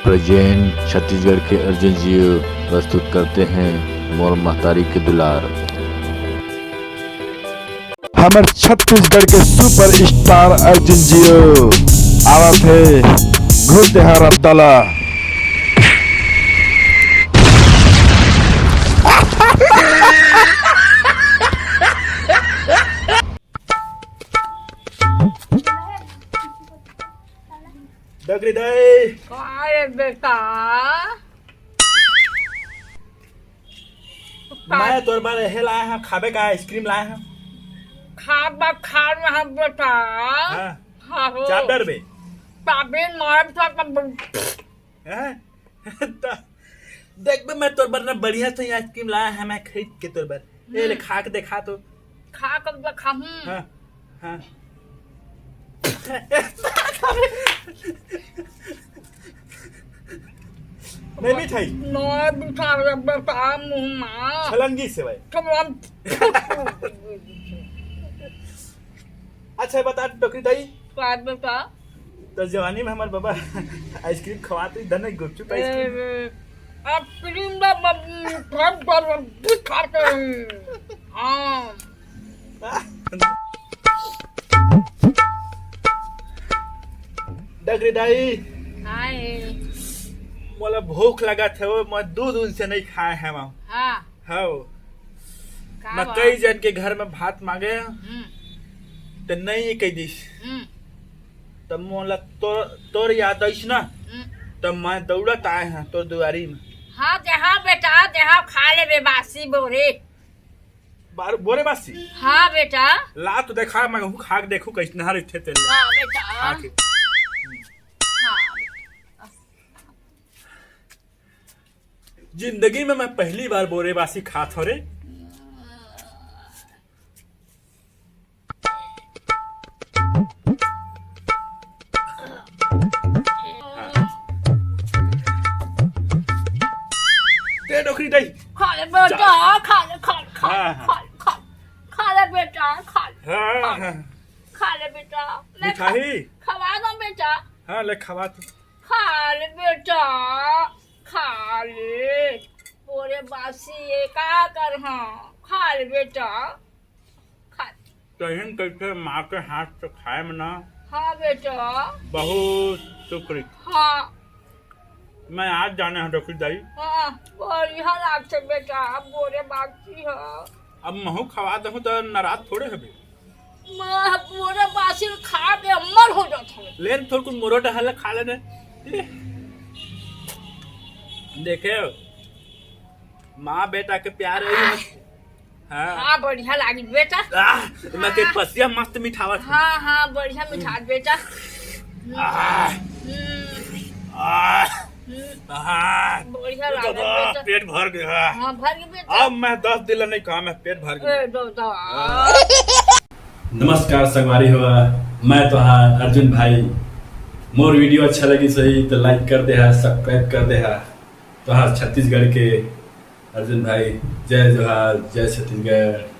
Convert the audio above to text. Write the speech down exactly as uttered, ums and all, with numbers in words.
Present Chhattisgarh के अर्जुन जी प्रस्तुत करते हैं मोर महतारी के दुलार। हमर छत्तीसगढ़ के सुपरस्टार अर्जुन जी आवत हे, घुस दे हा रद्दा ला। डगरी दाई। काय बेटा? मैं तोर बर एहे लाए हँव, खाबे का? आइसक्रीम लाए हँव। खा बा, खा रहा बेटा। हाँ। हाँ हो। चाप डर बे। चाबी मार था तब। हैं? त देख बे, मैं तोर बर ना बढ़िया से आइसक्रीम लाए हँव, मैं खरीद के तोर बर। ए ले, हम्म। खा के देखा तो। खा के देखा, हम्म। हाँ, हाँ। नहीं मिठाई। नहीं मिठाई, बेटा, मुँह में। छलंगी से भाई। छलंग। अच्छा, बता डोकरी दाई। का बेटा? तो जवानी में हमार बाबा आइसक्रीम खवाते ही धन गुपचुप आइसक्रीम। ए, आइसक्रीम बा, बा, बा, बा, बा, खाते हैं। हाँ। डगरी दाई। हाय। मोला भूख लगत हे, वो मैं दू दिन से नहीं खाए हँव। हाँ। हव। का मैं बात? कई जन के घर में भात मांगे, हम्म। त नहीं कह दिस। हम्म। त मोला तो, तोर याद आइस ना, हम्म। त मैं दौड़त आए हँव तोर दुआरी में। हाँ, देहा बेटा, देहा, खा लेबे बासी बोरे। बार-, बोरे बासी? हाँ बेटा। ला तो देखा, मैं कहूँ खा के देखूँ कैसना रहिथे तेल। हाँ बेटा। खा के। हाँ। जिंदगी में मैं पहली बार बोरे बासी खात हँव रे। दे डोकरी दे। खा ले बेटा, खा ले, खा ले, खा ले, हाँ, हाँ। खा ले, खा ले। खा ले बेटा, खा ले। हाँ, खा ले। हाँ। खा ले बेटा, ले खा। मिठाई? खवा दो बेटा। हाँ, ले खवा तू। खा ले बेटा, खा ले। बोरे बासी ये का कर, हाँ, खा ले बेटा, खा ले। तहिन कहिथे माँ के हाथ से खाए में ना। हाँ बेटा। बहुत सुख रही। हाँ। मैं आज जाने हँव डोकरी दाई। हाँ, बढ़िया लागथे बेटा, बोरे बासी ह। अब महूँ खवा देहूँ त नाराज थोड़े हबे। मैं बोरे बासी खा के अमर हो जात हवे। ले न थोरकुन मोरो डहर ला खा लेने। देखे, माँ बेटा के प्यार है। हाँ। हाँ, बढ़िया लागी बेटा। आह, मैं के हाँ। पसिया मस्त मिठावत हे। हाँ, हाँ, बढ़िया मिठात बेटा। आह, हम्म, आह, हम्म, आह। बढ़िया तो लागत दादा, बेटा। पेट भर गया। हाँ, भर गया बेटा। अब मैं दस दिन नहीं काम है, पेट भर गया। ए, दो, दो। आह। नमस्कार संगवारी हो, मैं तोहार अर्जुन भाई। मोर वीडियो अच्छा लगिस होही त like कर देहा, subscribe कर देहा। तोहार छत्तीसगढ़ के अर्जुन भाई। जय जोहार, जय छत्तीसगढ़।